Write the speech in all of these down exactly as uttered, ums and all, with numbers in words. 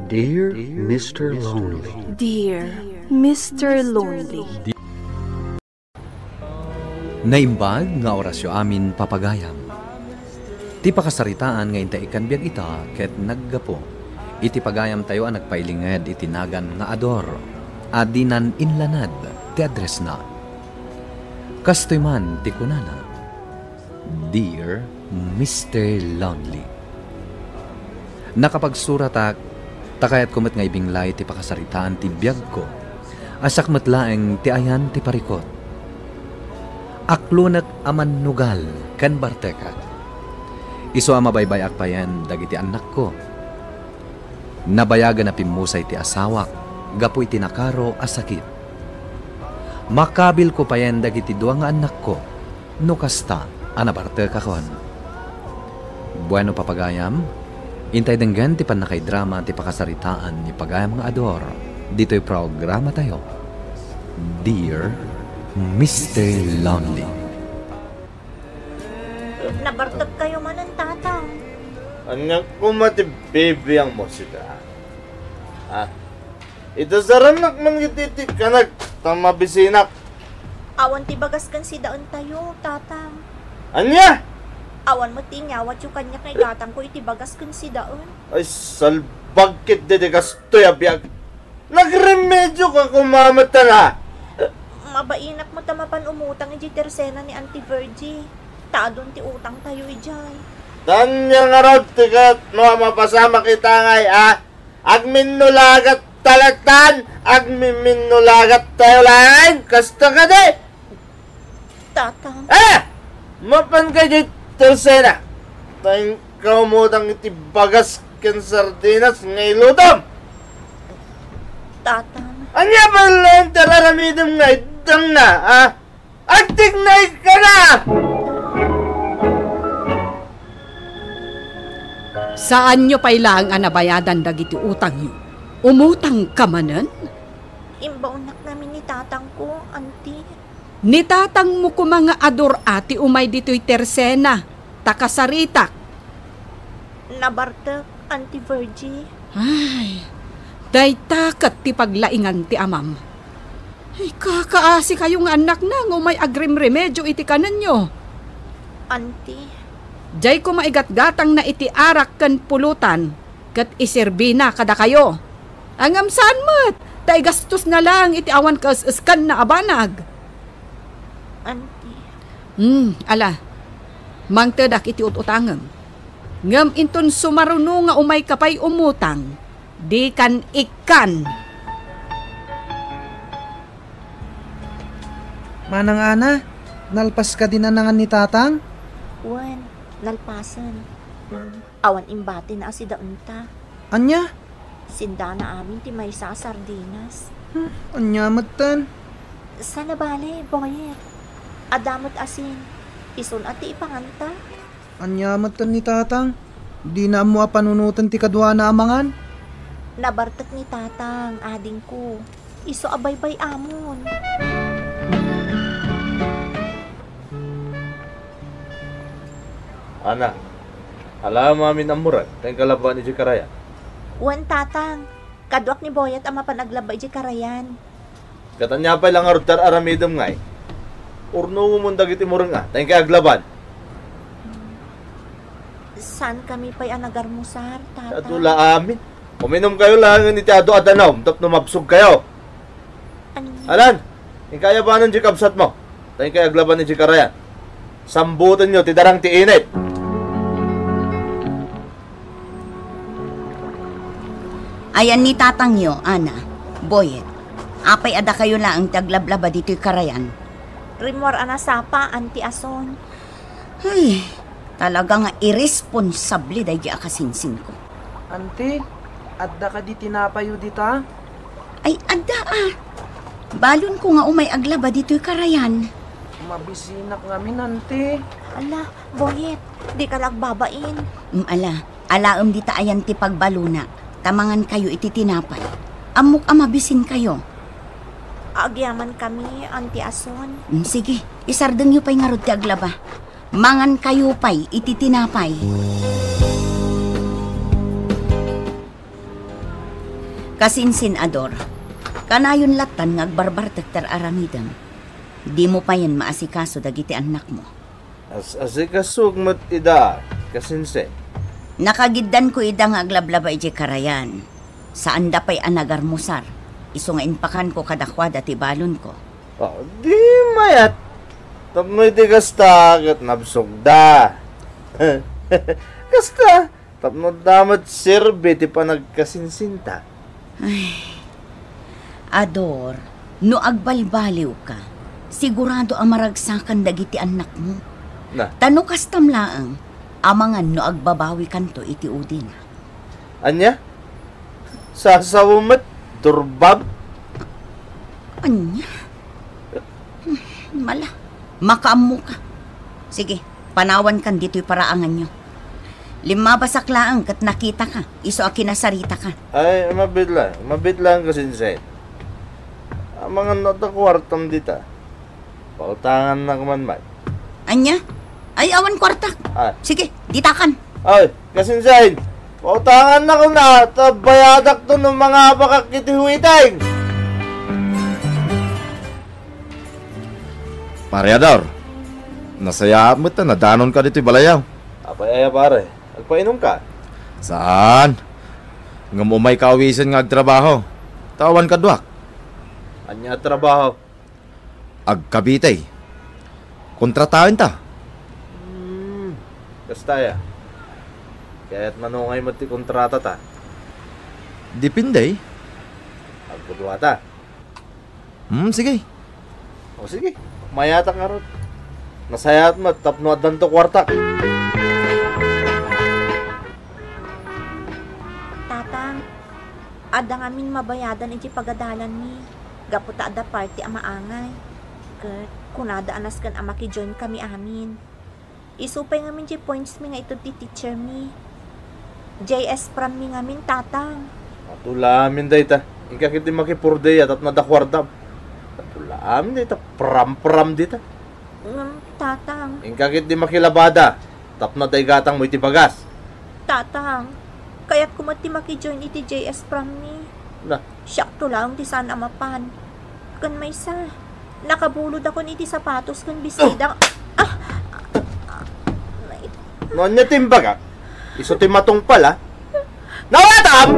Dear Mister Lonely. Dear Mister Lonely. Naimbag nga orasyo amin, papagayam. Ti pakasaritaan nga intay ikkan biag ita ket naggapu iti pagayamtayo a nagpailinged iti nagan nga Ador a dinan inlanad ti addressna. Kastoy man ti kunana, Dear Mister Lonely. Nakapagsuratak, ta kayatko met nga ibinglay ti pakasaritaan ti biagko, a siak met laeng ti ayan ti parikut. Aklonek a mannugal ken bartekak. Isu a mabaybay-ak payen dagiti annakko. Nabayagen a pimmusay ti asawak gapu iti nakaro a sakit. Makabilko payen dagiti dua nga annakko no kasta a nabartekakon. Bueno, papagayam, intay denggen ti pannakaidrama ti pakasaritaan ni pagayam nga Ador ditoy programatayo, Dear Mister Lonely. Nabartek kayo manen, Tatang. Ania koma ti bibiangmo, sika? Ah, idasarannak man iti tikkanak ta mabisinak. Awan ti bagas ken sidaentayo, Tatang. Ania? Awan met ti inyawatyo kaniak nga igatangko iti bagas ken sidaen. Ay, salbag ketdi ti kastoy a biag. Nagremedioka koma metten, a? Mabainak met a mapan umutang idiay tersena ni Auntie Virgie. Ta adun ti utangtayo idiay. Ania ngarud ti ket no a mapasamak ita ngay, a? Agminnulagat talatan, agmiminnulagattayo laeng. Kasta kadi? Tatang. Ah! Mapanka idiay tersena. Ta inka umutang iti bagas ken sardinas nga ilutom. Tatang. Ania pay laeng ti ar-aramidem nga iddangna, a? Agtignay ka na! Saanyo pay laeng a nabayadan dagiti utangyo. Umutangka manen? Imbaonnak ngamin ni tatangko, Auntie. Ni tatangmo koma nga Ador a ti umay ditoy tersena, ta kasaritak. Nabartek, Auntie Virgie. Ay, dayta ket ti paglaingan ti amam. Ay, kakaasikayo nga annakna nga umay agremremedio iti kanenyo. Auntie. Diay koma igatgatangna iti arak ken pulutan, ket iserbina kadakayo. Ngem saan met, ta igastosna laeng iti awan kaes-eskanna a banag. Auntie. Hmm, ala. Mangtedak iti ut-utangem. Ngem inton sumaruno nga umayka pay umutang, dikan ikkan. Manang Ana, nalpas kadi nanangan ni Tatang? Wen, nalpasen. Awan imbatina a sidaenta. Ania? Sindana amin ti maysa a sardinas. Hmm, ania metten? Saan a bale, Boyet. Adda met asin. Isun a ti ipanganta. Ania metten ni Tatang? Dina ammo a panunoten ti kaduana a mangan? Nabartek ni Tatang, adingko. Isu a baybay-amon. Ana, alaem amin a mureg, ta inka labaen idiay karayan. Wen, Tatang. Kaduak ni Boyet a mapan aglaba idiay karayan. Ket ania pay la ngarud ti ar-aramidem ngay? Urnongomon dagiti mureng a, ta inkay aglaban. Saankami pay a nagarmusar, Tatang. Adu la amin. Uminumkayo laengen iti adu a danum tapno mabsogkayo. Ania? Alan, inkay abanen diay kabsatmo, ta inkay aglaban idiay karayan. Sambutenyo ti darang ti init. Ayan ni tatangyo, Ana, Boyet. Apay a dakayo laeng ti aglablaba ditoy karayan? Rimmuar a nasapa, Auntie Ason. Ay, talaga nga iresponsable daydi a kasinsinko. Auntie, adda kadi tinapayo dita? Ay, adda a. Balonko nga umay aglaba ditoy karayan. Mabisinak ngamin, Auntie. Ala, Boyet, dika la agbabain. Mm, ala, alaem dita ayan ti pagbalona, ta mangankayo iti tinapay. Ammok a mabisinkayo. Agyamankami, Auntie Ason. Mm, sige, isardengyo pay ngarud ti aglaba. Mangankayo pay iti tinapay. Kasinsin, Ador. Kanayon lattan nga agbarbartek ti aramidem. Dimo payen maasikaso dagiti annakmo. As-asikasok met ida, kasinsin. Nakagiddanko ida nga aglablaba idiay karayan. Saanda pay a nagarmusar, isu nga impakanko kadakuada ti balonko. Ah, di mayat. Tapno iti kasta, ket nabsogda. Kasta, tapno adda met serbi ti panagkasinsinta. Ay, Ador, no agbalbaliwka, sigurado a maragsakan dagiti annakmo. Na. Ta no kastam laeng, amangan no agbabawikanto iti udina. Ania? Sasaw met, durbab? Ania? Hmm, mala, makaammoka. Sige, panawankan ditoy paraanganyo. Limmabasak laeng ket nakitaka, isu a kinasaritaka. Ay, mabit laeng, mabit laeng, kasinsin. Amangan no adda kuartam dita. Pautangannak man met. Ania? Ay, awan kuartak. Ah. Sige, ditakan. Ay, kasinsin. Pautangannak na, ta bayadakto no mangabakak iti huiteng. Pare Ador, nasayaat met ta nadanonka ditoy balayyo. Apay aya, pare? Agpainumka? Saan. Ngem umayka awisen nga agtrabaho. Ta awan kaduak. Ania a trabaho? Agkabitay. Kontrataenta. Hmm, kasta aya. Ket mano ngay met ti kontratata? Depende. Agkuduata. Hmm, sige. O sige, mayatak ngarud. Nasayaat met tapno addanto kuartak. Tatang, adda ngamin mabayadan iti pagadalanmi, gapu ta adda party a maangay. Ket kunada a nasken a makijoin kami amin. Isu pay ngamin ti points mi nga ited ti teacher mi. J S prom mi ngamin, Tatang. Ato la amin dayta. Inka ketdi makipurday a tapno adda kuartam. Ato la amin dayta prom-prom dita. Ngem, Tatang. Inka ketdi makilabada tapno adda igatangmo iti bagas. Tatang, kayatko met ti makijoin iti J S prom mi. Na. Siakto laeng ti saan a mapan. Ken maysa, nakabulodakon iti sapatos ken bestida. Ah! No ania ti imbagak? Isu ti matungpal, a? Nawatam!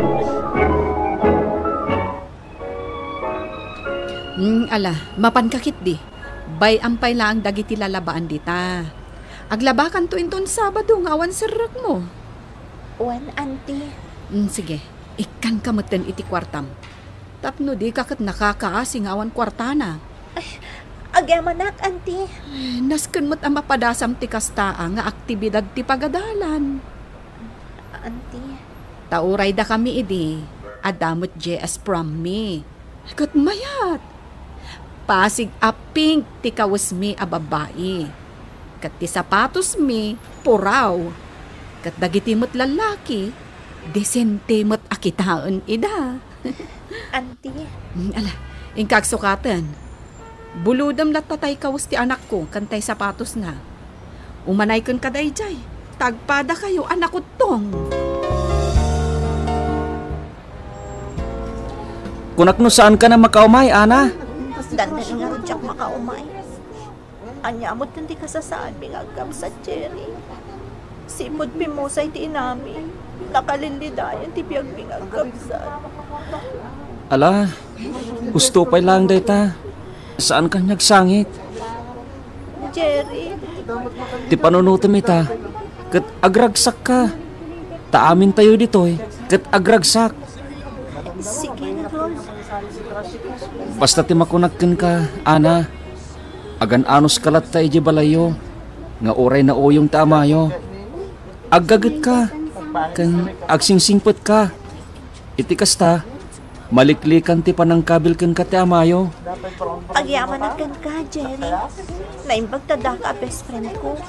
Hmm, ala, mapanka ketdi. Bay-am pay laeng dagiti lalabaan dita. Aglabakanto inton Sabado nga awan serrekmo. Wen, Auntie. Hmm, sige. Ikkanka metten iti kuartam. Tapno dika ket nakakaasi nga awan kuartana. Ay, agyamanak, Auntie. Ay, nasken met a mapadasam ti kasta a nga aktibidad ti pagadalan. Auntie. Ta uray dakami idi, adda met J S prom mi. Ket mayat! Pasig a pink ti kawesmi a babbai. Ket ti sapatosmi, puraw. Ket dagiti met lallaki, desente met a kitaen ida. Auntie. Mm, ala, inka agsukaten. Bulodem latta tay kawes ti anakko ken tay sapatosna. Umanay kenka daydiay, ta agpadakayo a nakuttong. Kunak no saanka a makaumay, Ana? Dandan ngarud diak makaumay. Ania met ti kasasaadmi nga agkabsat, Jerry? Sipud pimmusay ti inami, nakalillidayan ti biagmi nga agkabsat. Ala, husto pay laeng dayta. Saanka nga agsangit. Jerry. Ti panunotem ita, ket agragsakka. Ta amintayo ditoy, ket agragsak. Sige, Rod. Basta ti makunak kenka, Ana, agan-anuska latta idiay balayyo, nga uray nauyong ti amayo. Aggagetka, ken agsingsingpetka. Iti kasta, maliklikan ti panangkabil kenka ti amayo. Agyamanak kenka, Jerry. Naimbag ta daka a best friend ko.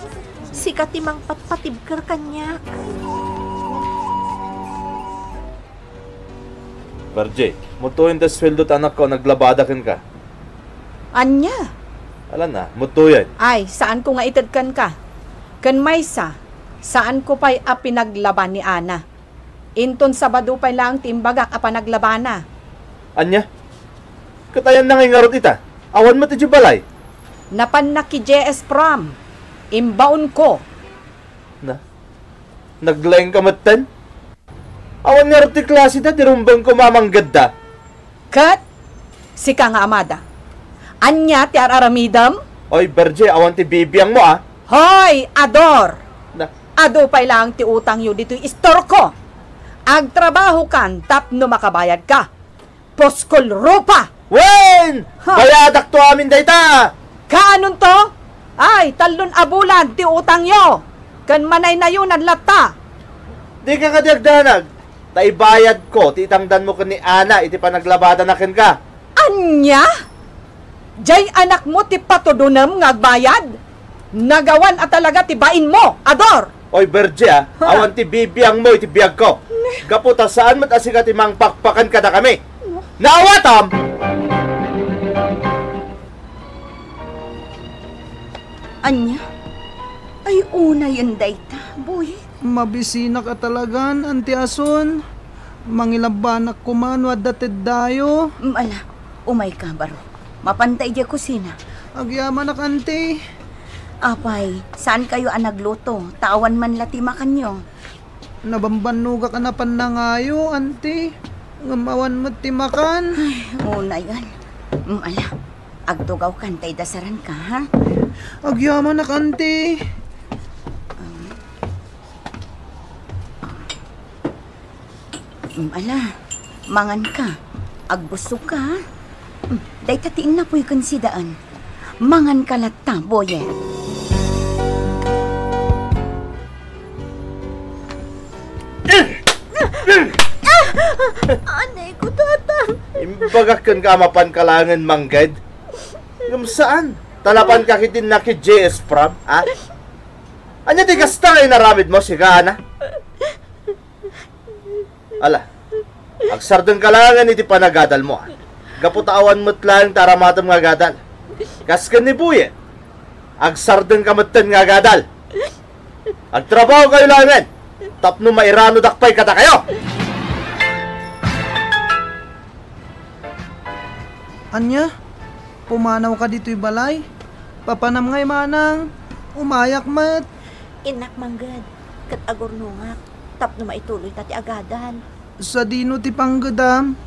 Sika ti mangpatpatibker kaniak. Margie, mutoyen ta sueldo ti anakko a naglabada kenka. Ania? Ala na, mutoyen. Ay, saanko nga ited kenka. Ken maysa, saanko pay a pinaglaba ni Ana. Inton Sabado pay laeng ti imbagak a panaglabana. Ania? Ket ayanna ngay ngarud ita? Awan met idiay balay. Napanna ki J S Prom. Imbaonko. Na? Naglaingka metten? Awan ngarud ti klaseda ti rumbengko a manggedda. Ket sika nga amada, ania ti ar-aramidem? Oy, Berge, awan ti bibiangmo, a. Hoy, Ador! Na? Adu pay laeng ti utangyo ditoy istorko. Agtrabahokan tapno makabayadka. Puskol rupa! Wen! Ha? Bayadakto amin dayta! Kaanonto? Ay, tallon a bulan ti utangyo, ken manaynayonan latta. Dika kadi agdanag, ta ibayadko ti itangdanmo ken ni Ana iti panaglabadana kenka. Ania? Jay anakmo ti patudonem nga agbayad? Nagawan a talaga ti bainmo, Ador! Oy, Berge, a. Ha? Awan ti bibiangmo iti biagko. Ne? Gapu ta saan met a sika ti mangpakpakan kadakami. Ne? Naawatam! Ania? Ay, unayen dayta, boy. Mabisinak a talagan, Anti Asun. Mangilabbanak koma no adda teddayo. Mm, ala, umayka, baro. Mapanta idiay kusina. Agyamanak, Anti. Apay, saankayo a nagluto? Ta awan man la ti makanyo. Nabambannogak a napannangayo, Anti. Ngem awan met ti makan. Ay, unayen. Mm, ala, agtugawkan ta idasaranka, ha? Agyamanak, Anti. Mm, ala, manganka. Agbusogka, ha? Mm, dayta ti innapoy ken sidaen. Manganka latta, Boyet. Anay ko, Tatang. Imbagak kenka a mapanka laengen mangged. Ngem saan? Ta napanka ketdi naki J S Prom, a? Ania ti kasta nga inaramidmo, sika, Ana? Ala, agsardengka laengen iti panagadalmo, a. Gapu ta awan met laeng ti aramatem nga agadal. Kas ken ni Boyet, agsardengka metten nga agadal. Agtrabahokayo laengen tapno mairanodak pay kadakayo. Ania? Pumanawka ditoy balay? Papanam ngay, manang. Umayak met. Innak mangged, ket agurnongak tapno maituloyta ti agadal. Sadino ti panggedam?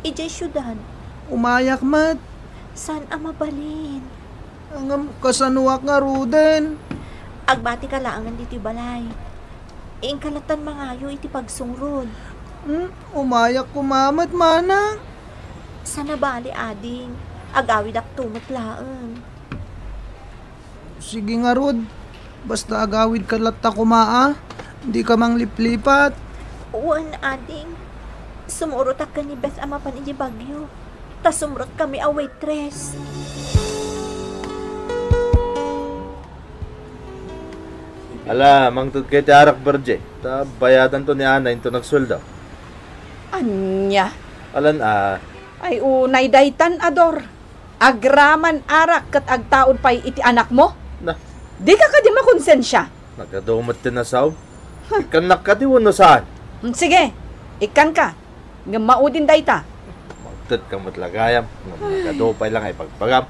Idiay siudad. Umayak met. Saan a mabalin? Ngem kasanoak ngaruden? Agbatika laengen ditoy balay. Inka lattan mangayo iti pagsungrod. Hmm, umayak koma met, manang. Saan a bale, ading. Agawidakto met laeng. Sige ngarud. Basta agawidka latta koma, a. Dika mangliplipat. Wen, ading. Sumurotak ken ni Beth a mapan idiay Baguio. Ta sumrekkami a waitress. Ala, mangted kay ti arak, Berge. Ta bayadanto ni Ana inton agsueldo. Ania? Alan a. Ay, unay daytan, Ador. Agraman arak ket agtaud pay iti anakmo? Na. Dika kadi makonsensia? Nagadu met ti nasaom. Huh. Ikkannak kadi wenno saan? Hmm, sige, ikkanka. Ngem maudin dayta. Mangted ka met la gayam. Ngem nagadu pay la nga ibagbagam.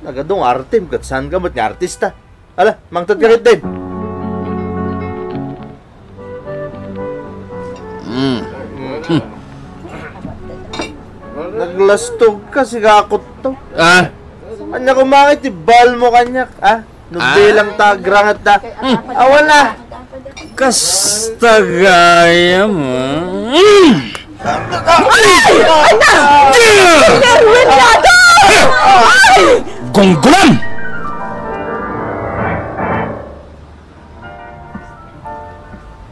Nagadu nga artem ket saanka met nga artista. Ala, mangted ka ketdin. Mm. Naglastog ka, sigakot to. Ah? Ania koma ngay ti balmo kaniak, a? No bilang ta agrangat ta. Awan na. Kasta gayam, a. Mm. Ay! Ay! Erwin Lado! Ay! Gunggulam!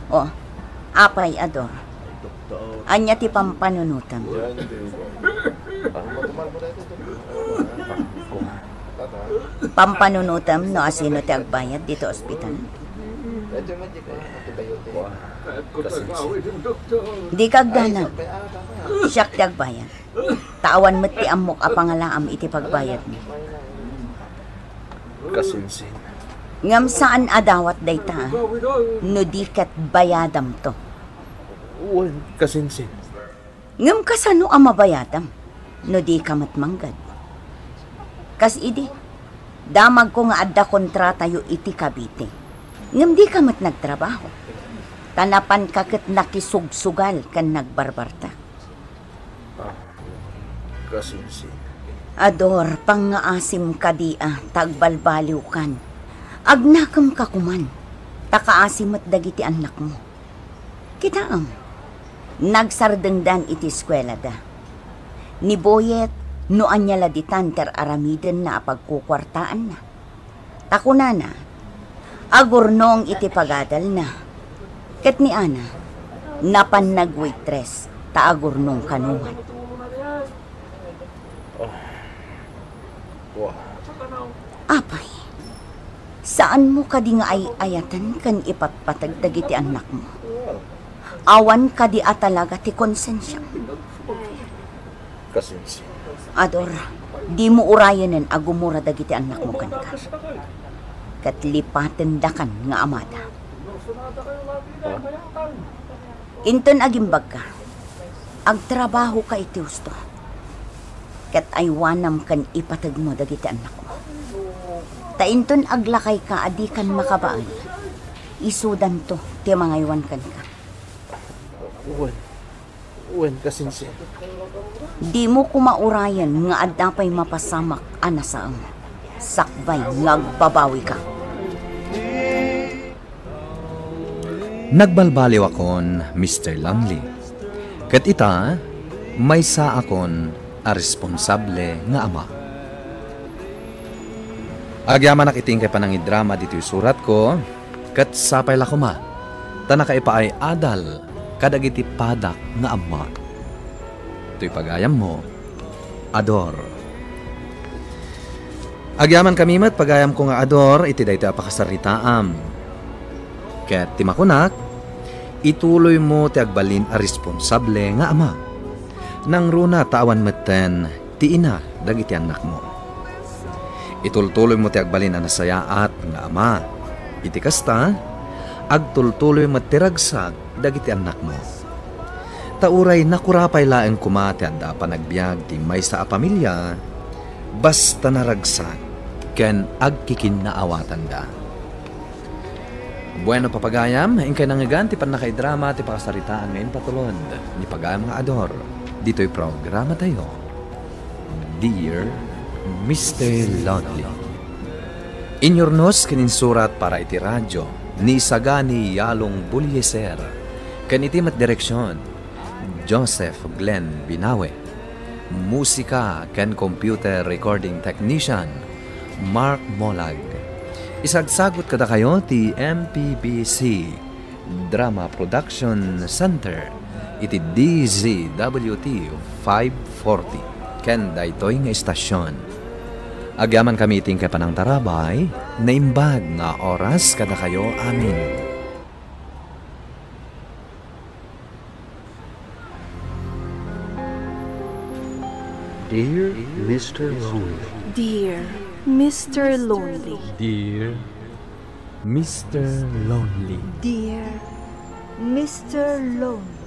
O, apay, Ador. Ania ti pampanunotem? Pampanunotem no asino ti agbayad ditoy ospital? Dika agdanag. Siak ti agbayad. Ta awan met ti ammok a pangalaam iti pagbayadmo. Kasinsin. Ngem saan a dawat dayta, no di ket bayadamto. Wen, kasinsin. Ngem kasano a mabayadam no dika met manggad? Kas idi, damagko nga adda kontratayo iti Cavite. Ngem dika met nagtrabaho. Ta napanka ket nakisugsugal ken nagbarbarta. Ah, kasinsin. Ador, pangngaasim kadi a ta agbalbaliwkan. Agnakemka koman, ta kaasi met dagiti annakmo. Kitaem, nagsardengdan iti eskuelada. Ni Boyet, no ania la ditan ti ar-aramidenna a pagkukuartaanna. Ta kunana, agurnong iti pagadalna. Ket ni Ana, napan nagwaitress ta agurnong kano man. Oh. Wah. Apay, saanmo kadi nga ay-ayaten ken ipatpateg dagiti annakmo? Awan kadi a talaga ti konsensiam? Kasinsin. Ador, dimo urayenen a gumura dagiti annakmo kenka. Ket lipatendakan nga amada. Ha? Inton agimbagka, agtrabahoka iti husto. Ket aywanam ken ipategmo dagiti annakmo. Ta inton aglakayka a dikan makabael, isudanto ti mangaywan kenka. Wen, wen, kasinsin. Dimo koma urayen nga adda pay mapasamak a nasaem, sakbay nga agbabawika. Nagbalbaliwakon, Mister Lonely. Ket ita, maysaakon a responsable nga ama. Agyamanak iti inkay panangidrama ditoy suratko, ket sapay la koma, ta nakaipaay-adal kadagiti padak nga ammak. Toy pagayammo, Ador. Agyamankami met, pagayamko nga Ador, iti daytoy a pakasaritaam. Ket ti makunak, ituloymo ti agbalin a responsable nga ama. Nangruna ta awan metten ti ina dagiti annakmo. Itultuloymo ti agbalin a nasayaat nga ama. Iti kasta, agtultuloy met ti ragsak dagiti annakmo. Ta uray nakura pay laeng koma ti adda a panagbiag ti maysa a pamilia, basta naragsak ken agkikinnaawatanda. Bueno, papagayam, inkay nangngegan ti pannakaidrama ti pakasaritaan nga impatulod ni pagayam nga Ador ditoy programatayo, Dear Mister Lonely. Inyurnos ken insurat para iti radyo ni Isagani Yalong Bulieser, ken iti met direksion, Joseph Glenn Binawe. Musika ken computer recording technician, Mark Molag. Isagsagut kadakayo ti M P B C Drama Production Center iti D Z W T five forty ken daytoy nga istasyon. Agyamankami iti inkay panangtarabay, naimbag nga oras kadakayo amin. Dear Mister Lonely. Dear Mister Lonely. Dear Mister Lonely. Dear Mister Lonely.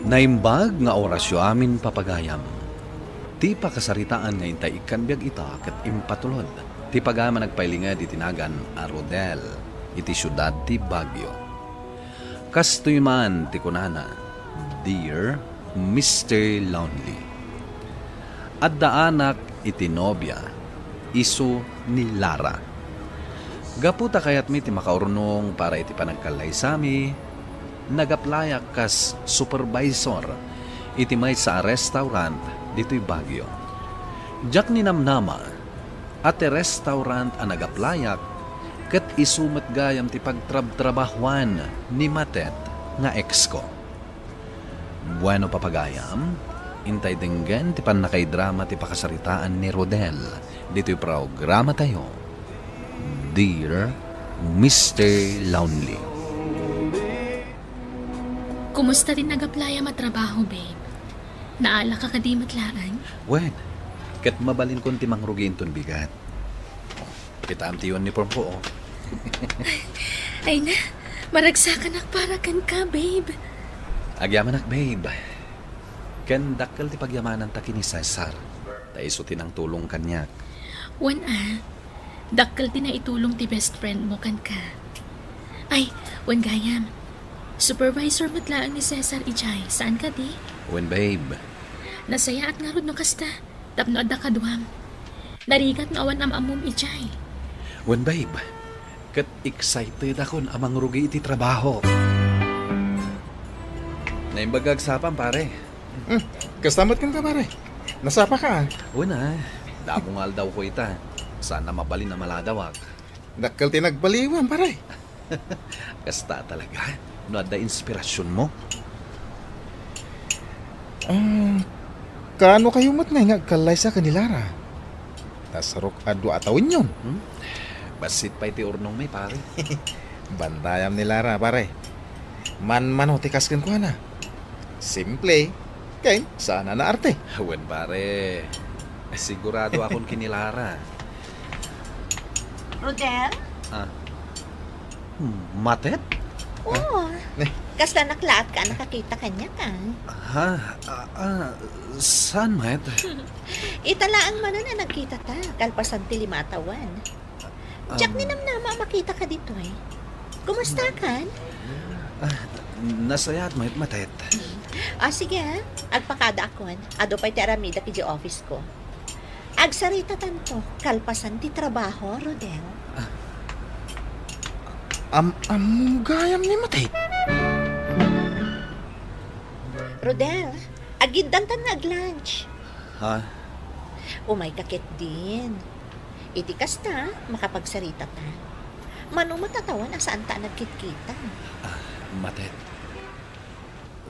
Naimbag nga orasyo amin, papagayam. Ti pakasaritaan nga intay ikkan biag ita ket impatulod ti pagayam a nagpailinged iti nagan a Rodel iti siudad ti Baguio. Kastoy man ti kunana, Dear Mister Lonely. Adda anak iti nobia, isu ni Lara. Gapu ta kayatmi ti makaurnong para iti panagkallaysami, nagaplayak kas supervisor iti maysa a restaurant ditoy Baguio. Diak ninamnama a ti restaurant a nagaplayak ket isu met gayam ti pagtrabtrabahuan ni matet nga exko. Bueno, papagayam, intay denggen ti pannakaidrama ti pakasaritaan ni Rodel ditoy programatayo, Dear Mister Lonely. Kumusta ti nagaplayam a trabaho, babe? Naalaka kadi met laeng? Wen, ket mabalinkon ti mangrugi inton bigat. Kitaem ti uniform ko, oh. Ay na, maragsakanak para kenka, babe. Agyamanak, babe. Ken dakkel ti pagyamananta ken ni Cesar. Ta isu ti nangtulong kaniak. Wen a, dakkel ti naitulong ti best friend mo kenka. Ay, wen gayam. Supervisor met laeng ni Cesar idiay, saan kadi? Wen, babe. Nasayaat ngarud no kasta, tapno adda kaduam. Narigat no awan am-ammom idiay. Wen, babe. Ket excited akon a mangrugi iti trabaho. Naimbag nga agsapam, pare. Hmm, kasta met kenka, pare. Nasapaka, a? Wen a, damo nga aldawko ita. Saan a mabalin a maladawak. Dakkel ti nagbaliwam, pare. Kasta talaga, no adda inspirasionmo. Ah, kaano kayo met ngay nga agkallaysa ken ni Lara? Ta sarok a dua a tawenyon. Hmm? Bassit pay ti urnongmi, pare. Bantayam ni Lara, pare. Manmano ti kas kenkuana. Simple, ken saan a naarte. Wen, pare. Sigurado akon ken ni Lara. Rodel? Ah. Hmm, Matet? Oo. Ah, ne. Kaslanak laat ka a nakakita kaniak, a. Ha? Ah, ah, saan met? Ita laeng manen a nagkitata, kalpasan ti lima a tawen. Diak Um, ninamnama a makitaka ditoy. Kumustakan? Ah, nasayaat met, Matet. Ah, sige, a. Agpakadaakon. Adu pay ti aramidak idiay office ko. Agsaritatanto, kalpasan ti trabaho, Rodel. Ah. Am-, ammom gayam ni Matet? Rodel, agiddanta nga ag-lunch. Ha? Umayka ketdin. Iti kasta, makapagsaritata. Mano met a tawen a saanta a nagkitkita. Ah, Matet.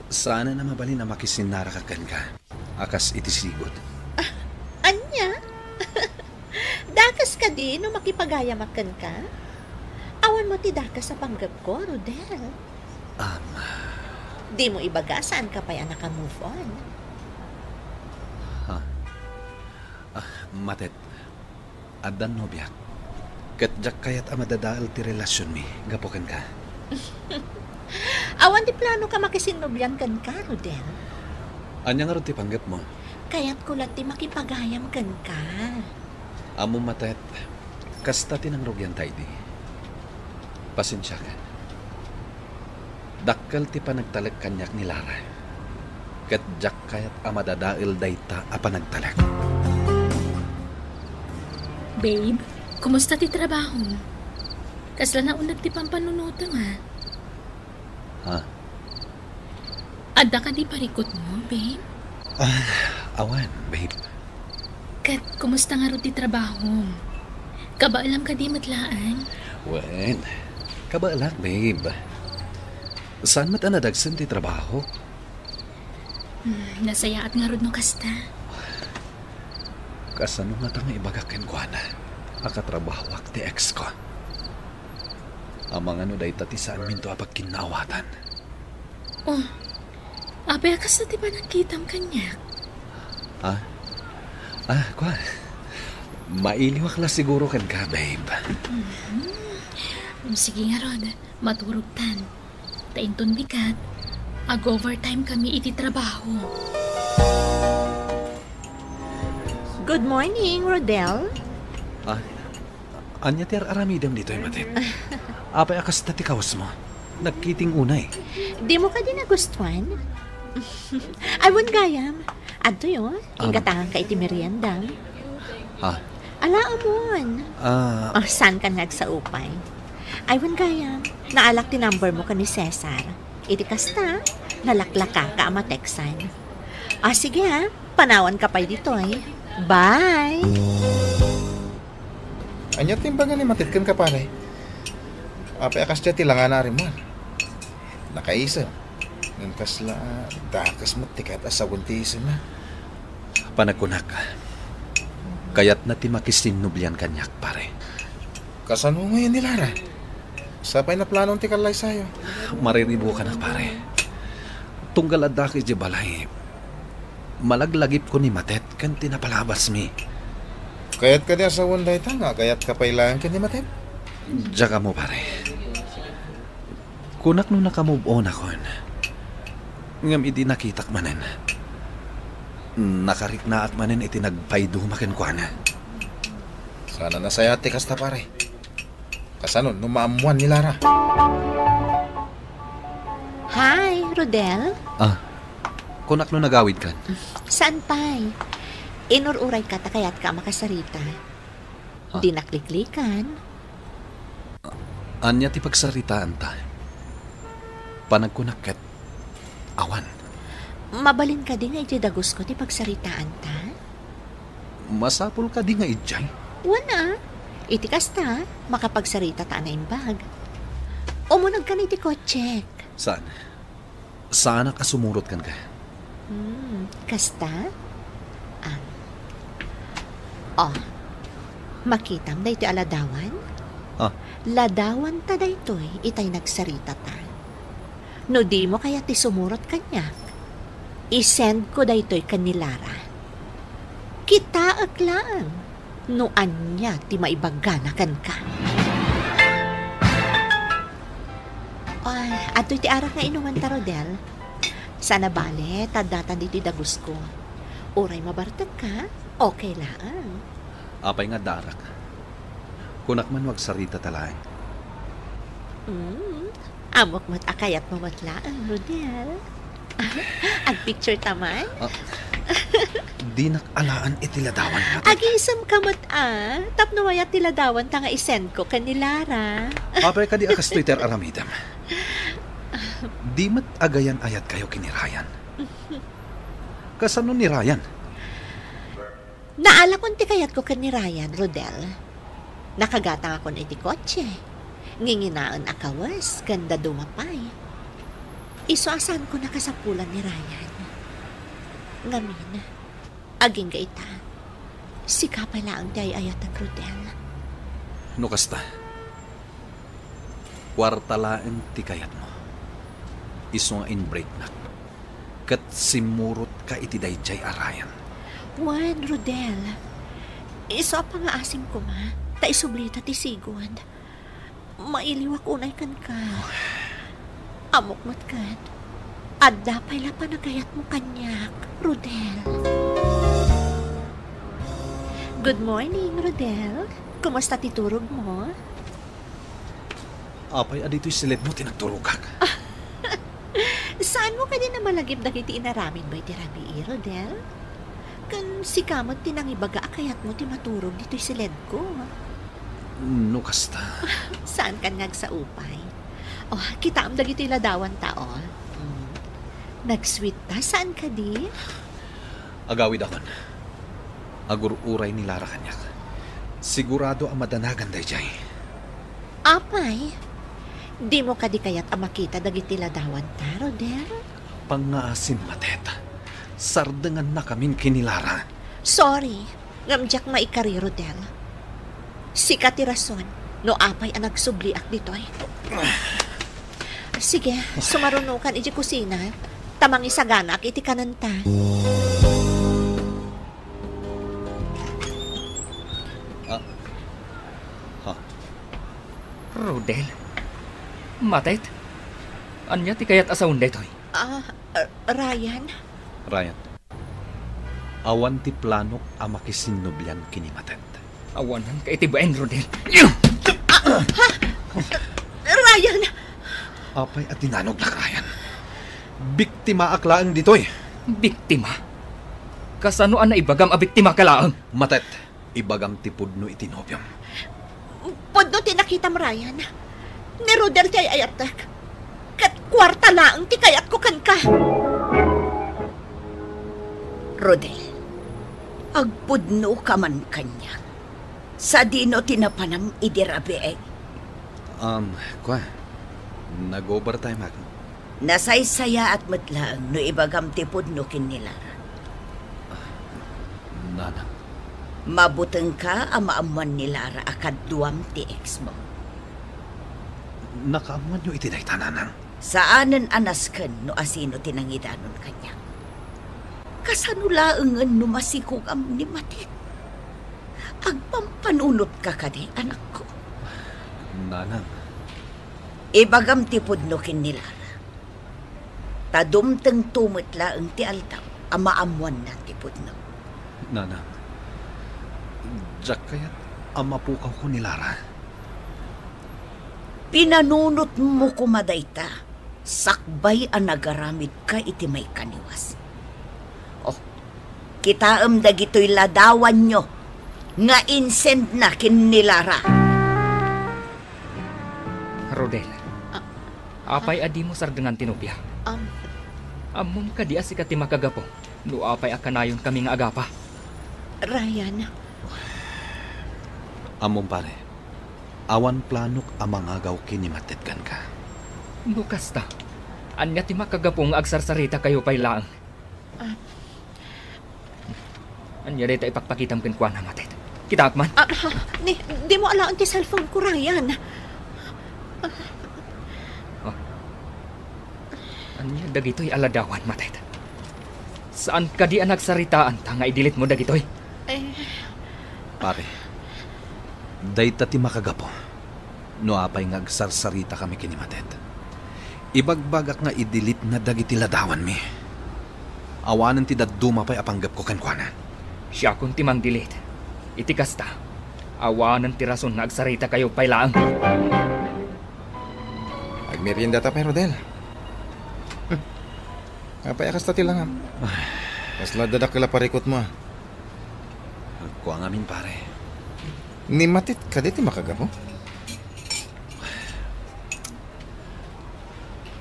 Saanen a mabalin a makisinnaraka kenka a kas iti sigud. Ah, ania? Dakes kadi no makipagayamak kenka? Awan met ti dakes a panggepko, Rodel. Am. Dimo ibaga a saanka pay a naka-move on. Ha? Ah, Matet. Addan nobiak. Ket diak kayat a madadael ti relasionmi gapu kenka. Awan ti planoka makisinnobian kenka, Rodel? Ania ngarud ti panggepmo? Kayatko laeng ti makipagayam kenka. Ammom, Matet, kasta ti nangrugianta idi. Pasensiakan. Dakkel ti panagtalek kaniak ni Lara. Ket diak kayat a madadael dayta a panagtalek. Babe, kumusta ti trabaho? Kasla nauneg ti pampanunotem, a. Ha? Adda kadi parikutmo, babe? Ah, awan, babe. Ket kumusta ngarud ti trabahom? Kabaelam kadi met laeng? Wen, kabaelak, babe. Saan met a nadagsen ti trabaho? Hmm, nasayaat ngarud no kasta. Kasano ngata nga ibagak kenkuana a katrabahoak ti ex ko? Amangan no dayta ti saanminto a pagkinnaawatan. Oh, apay a kasta ti panagkitam kaniak? Ah? Ah, kua. Mailiwak la siguro kenka, babe. Mhm. Sige ngarud, maturogtan. Ta inton bigat, ag-overtime kami iti trabaho. Good morning, Rodel. Ah, ania ti ar-aramidem ditoy, Matet? Apay a kasta ti kawesmo? Nagkiting unay. Dimo kadi nagustuan? Ay, wen gayam. Adtoy, o, ah, inggatanganka iti merienda. Ha? Ala, ammon. Ah. O, saankan nga agsaupay? Ay, wen gayam. Naalak ti number mo ken ni Cesar. Iti kasta, nalaklakaka a mateksan. Ah, sige, ha. Panawanka pay ditoy. Bye! Ania ti imbaga ni Matet kenka, pare? Apay a kasdiay ti langana a rimmuar? Nakaisem. Ngem kasla dakes met ti kayat a sawen ti isemna. Panagkunak, kayatna ti makisinnobian kaniak, pare. Kasano ngayen ni Lara? Sapay naplanon ti kallaysayo? Mariribukanak, pare. Tunggal addak idiay balay, malaglagipko ni Matet ken ti napalabasmi. Kayat kadi a sawen dayta nga agayatka pay laeng ken ni Matet? Diak ammo, pare. Kunak no naka-move on akon. Ngem idi nakitak manen, nakariknaak manen iti nagpaiduma kenkuana. Saan a nasayaat ti kasta, pare. Kasano no maammoan ni Lara? Hi, Rodel. Ah, kunak no nagawidkan. Saan pay? Inur-urayka ta kayatka a makasarita. Ah. Dinak liklikan. Ania ti pagsaritaanta? Panagkunak ket awan. Mabalin kadi nga idiay dagusko ti pagsaritaanta? Masapul kadi nga idiay? Wen a. Iti kasta, makapagsarita ta a naimbag. Umunegkan iti kotsek. Saan? Saanak a sumurot kenka. Hmm, kasta? Ah. Oh, makitam daytoy a ladawan? Ah. Ladawanta daytoy itay nagsaritata. No dimo kayat ti sumurot kaniak, isendko daytoy ken ni Lara. Kitaek laeng no ania ti maibagana kenka. Ay, adtoy ti arak nga inumanta, Rodel. Saan a bale ta addatan ditoy dagusko. Uray mabartekka, okay laeng. Apay nga adda arak? Kunak man no agsaritata laeng. Mm, ammok met a kayatmo met laeng, Rodel. Agpicture ta man? Ah, dinak alaan iti ladawan, Matet. Agisemka met a, tapno mayat ti ladawanta nga isendko ken ni Lara. Apay kadi a kastoy ti ar-aramidem? Di met agayan-ayatkayo ken ni Ryan. Kasano ni Ryan? Naalakon ti kayatko ken ni Ryan, Rodel. Nakagatangakon iti kotse. Nginginaen a kawes ken dadduma pay. Isu a saanko nakasapulan ni Ryan. Ngamin, agingga ita, sika pay laeng ti ay-ayatek, Rodel. No kasta, kuarta laeng ti kayatmo. Isu nga inbreaknak. Ket simmurotka iti daydiay a Ryan. Wen, Rodel. Isu a pangaasim koma, ta isublita ti sigud. Mailiwak unay kenka. Ammok met ket, adda pay la panagayatmo kaniak, Rodel. Good morning, Rodel. Kumusta ti turogmo? Apay a ditoy siledmo ti nagturogak? Saanmo kadi namalagip dagiti inaramidmo iti rabii, Rodel? Ken sika met ti nangibaga a kayatmo ti maturog ditoy siledko. No kasta. Saankan nga agsaupay. Oh, kitaem dagitoy ladawanta, oh. Mm. Nagsweet ta, saan kadi? Agawidakon. Agur-uray ni Lara kaniak. Sigurado a madanagan daydiay. Apay, dimo kadi kayat a makita dagiti ladawanta, Rodel? Pangngaasim, Matet. Sardengannakamin ken ni Lara. Sorry, ngem diak maikari, Rodel. Sika ti rason no apay a nagsubliak ditoy. Sige, sumarunokan idiay kusina, ta mangisaganaak iti kanenta. Ah. Ha? Rodel? Matet? Ania ti kayat a sawen daytoy? Ah, uh, Ryan? Ryan, awan ti planok a makisinnublian ken ni Matet. Awananka iti bain, Rodel. Ah, ha? Ryan! Apay a dinanognak, Ryan? Biktimaak laeng ditoy. Biktima? Kasano a naibagam a biktimaka laeng? Matet, ibagam ti pudno iti nobiom. Pudno ti nakitam, Ryan. Ni Rodel ti ay-ayatek. Ket kuarta laeng ti kayatko kenka. Rodel, agpudnoka man kaniak. Sadino ti napanam idi rabii? Um, kua, nag-overtime ak. Nasaysayaat met laeng no ibagam ti pudno ken ni Lara. Nanang. Mabutengka a maammoan ni Lara a kaduam ti ex mo. Nakaammoanyo iti dayta, Nanang? Saanen a nasken no asino ti nangidanon kaniak. Kasano laengen no masikogam ni Matet? Agpampanunotka kadi, anakko? Nanang. Ibagam ti pudno ken ni Lara. Ta dumtengto met laeng ti aldaw a maammoanna ti pudno. Nanang, diak kayat a mapukawko ni Lara. Pinanunotmo koma dayta, sakbay a nagaramidka iti maikaniwas. Oh, kitaem dagitoy ladawanyo nga insendna ken ni Lara. Rodel, Ah, apay a dimo sardengan ti nobia? Um, Ammom kadi a sika ti makagapu no apay a kanayonkami nga agapa? Ryan. Ammom, pare. Awan planok a mangagaw ken ni Matet kenka. No kasta, ania ti makagapu nga agsarsarita kayo pay laeng? Ah. Ania dayta ipakpakitam kenkuana, Matet? Kitaak man? Ah, ni, dimo alaen ti cellphone ko, Ryan. Oh. Ania dagitoy a ladawan, Matet? Saan kadi a nagsaritaanta nga i-delete mo dagitoy? Eh. Pare, dayta ti makagapu no apay nga agsarsaritakami ken ni Matet. Ibagbagak nga i-delete na dagiti ladawanmi. Awanen ti dadduma pay a panggepko kenkuana. Siakon ti mang-delete. Iti kasta, awanen ti rason nga agsarita kayo pay laeng. Agmeriendata pay, Rodel. Hmm. Apay a kasta ti langam? Kasla dadakkel a parikutmo, a. Agkua ngamin, pare. Ni Matet kadi ti makagapu?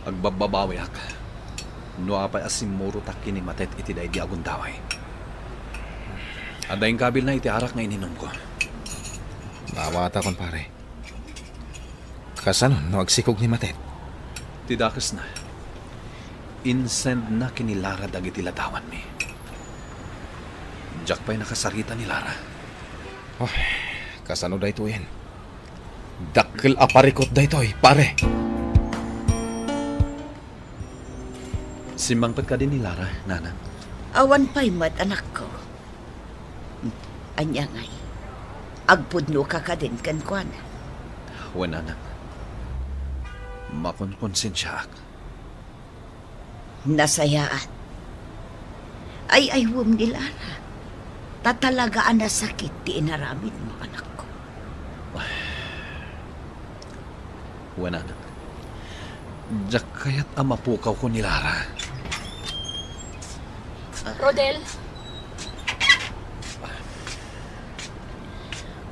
Agbabbabawiak no apay a simmurotak ken ni Matet iti daydi a gundaway. Adda inkabilna iti arak nga ininumko. Naawata, kumpare. Kasano no agsikog ni Matet? Ti dakesna, insendna ken ni Lara dagiti ladawanmi. Diak pay nakasarita ni Lara. Oh, kasano daytoyen? Dakkel a parikut daytoy, pare. Simmangpet kadi ni Lara, Nanang? Awan pay met, anakko. Ania ngay? Agpudnoka kadin kenkuana? Wen, Nanang. Makonkonsensiaak. Nasayaat. Ay-aywem ni Lara. Ta talaga a nasakit ti inaramidmo, anakko. Wen, Nanang. Diak kayat a mapukawko ni Lara. Rodel?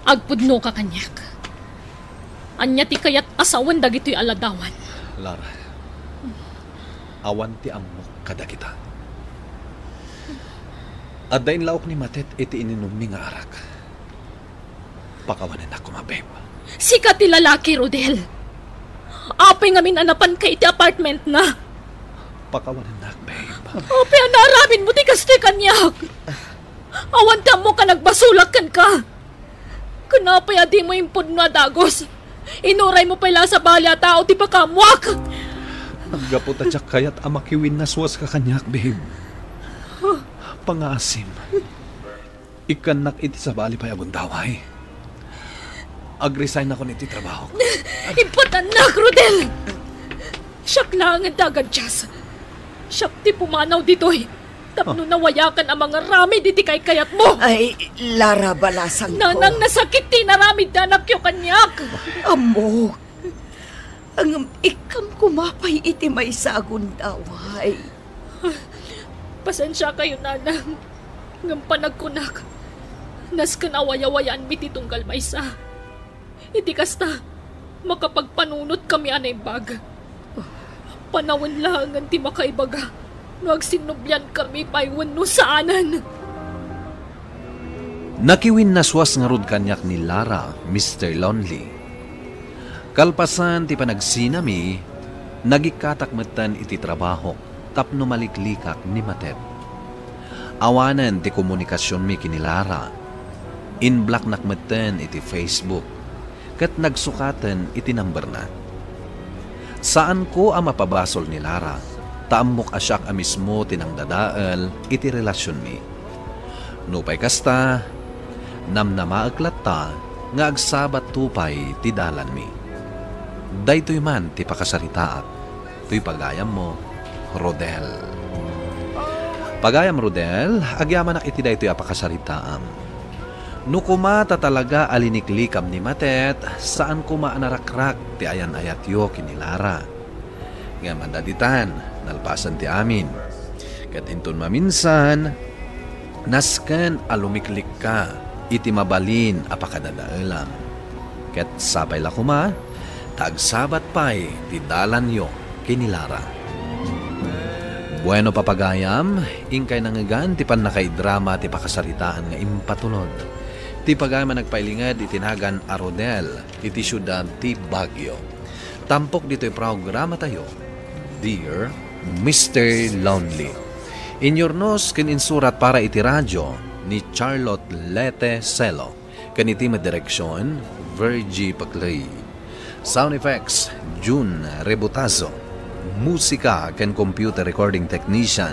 Agpudnoka kaniak. Ania ti kayat a sawen dagitoy a ladawan? Lara, awan ti ammok kadagita. Adda inlaok ni Matet iti ininummi nga arak. Pakawanennak koma, babe. Sika ti lalaki, Rodel. Apay ngamin a napanka iti apartmentna? Pakawanennak, babe. Apay a naaramidmo ti kastoy kaniak? Awan ti ammok a nagbasolak kenka. Ken apay a dimo impudno a dagus? Inuraymo pay la a sabali a tao ti pakaammoak. Gapu ta diak kayat a makiwinnaswaska kaniak, babe. Pangaasim. Ikkannak iti sabali pay a gundaway. Agresign-akon iti trabahok. Impatannak, Rodel! Siak laengen ti agadias. Siak ti pumanaw ditoy tapno nawayakan a mangaramid iti kaykayatmo. Ay, Lara, balasangko. Nanang, nasakit ti inaramid ti anakyo kaniak. Ammok. Ngem ikkam koma pay iti maysa a gundaway. Pasensiakayo, Nanang, ngem panagkunak, nasken a wayawayaanmi ti tunggal maysa. Iti kasta, makapagpanunotkami a naimbag. Panawen laengen ti makaibaga no agsinnubliankami pay wenno saanen. Nakiwinnaswas ngarud kaniak ni Lara, Mister Lonely. Kalpasan ti panagsinami, nagikkatak metten iti trabahok tapno maliklikak ni Matet. Awanen ti komunikasionmi ken ni Lara. Inblocknak metten iti Facebook ket nagsukaten iti numberna. Saanko a mapabasol ni Lara, ta ammok a siak a mismo ti nangdadael iti relasionmi. Nupay kasta, namnamaek latta nga agsabatto pay ti dalanmi. Daytoy man ti pakasaritaak, toy pagayammo, Rodel. Pagayam Rodel, agyamanak iti daytoy a pakasaritaam. No koma ta talaga a liniklikam ni Matet, saan koma a narakrak ti ayan-ayatyo ken ni Lara. Ngem adda ditan, nalpasen ti amin. Ket inton maminsan, nasken a lumiklikka iti mabalin a pakadadaelam. Ket sapay la koma, ta agsabat pay ti dalanyo ken ni Lara. Bueno, papagayam, inkay nangngegan ti pannakaidrama ti pakasaritaan nga impatulod. Ti pagayam a nagpailinged iti nagan a Rodel iti siudad ti Baguio. Tampok ditoy programatayo, Dear Mister Lonely. Inyurnos ken insurat para iti radio ni Charlotte Lete Celo. Ken iti met direksion, Virgie Paclay. Sound effects, Jun Rebutazo. Musika ken computer recording technician,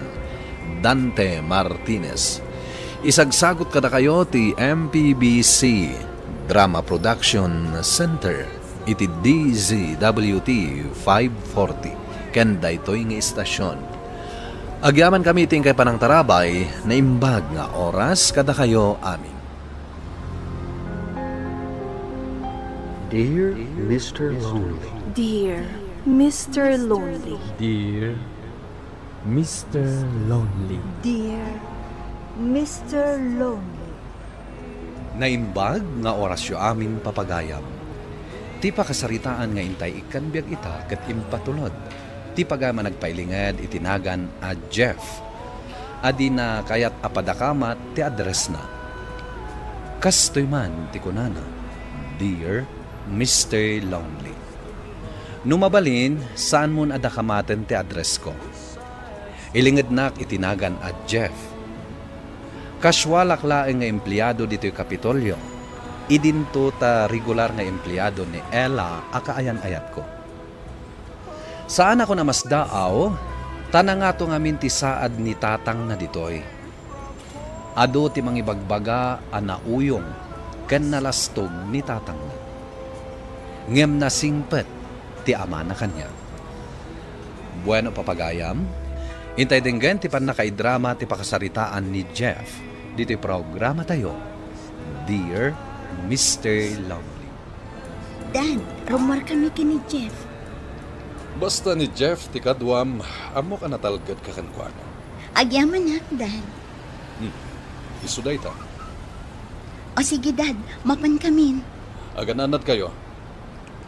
Dante Martinez. Isagsagut kadakayo ti M P B C Drama Production Center iti D Z W T five forty ken daytoy nga istasyon. Agyamankami iti inkay panangtarabay, naimbag nga oras kadakayo amin. Dear Mister Lonely. Dear Mister Lonely. Dear Mister Lonely. Dear Mister Lonely. Naimbag nga orasyo amin, papagayam. Ti pakasaritaan nga intay ikkan biag ita ket impatulod ti pagayam a nagpailinged iti nagan a Jeff. A dina kayat a padakamat ti addressna. Kastoy man ti kunana, Dear Mister Lonely. No mabalin, saanmon a dakamaten ti addressko. Ilingednak iti nagan a Jeff. Kasualak laeng nga empleado ditoy Kapitolyo. Idinto ta regular nga empleado ni Ella a kaayan-ayatko. Saanakon a masdaaw, ta nangato ngamin ti saad ni tatangna ditoy. Adu ti mangibagbaga a nauyong ken nalastog ni tatangna. Ngem nasingpet ti amana kaniak. Bueno, papagayam, intay denggen ti pannakaidrama ti pakasaritaan ni Jeff ditoy programatayo, Dear Mister Lonely. Dad, rummuarkami ken ni Jeff. Basta ni Jeff ti kaduam, ammok a natalgedka kenkuana. Agyamanak, Dad. Hmm. Isu dayta. O sige, Dad, mapankamin. Agan-annadkayo.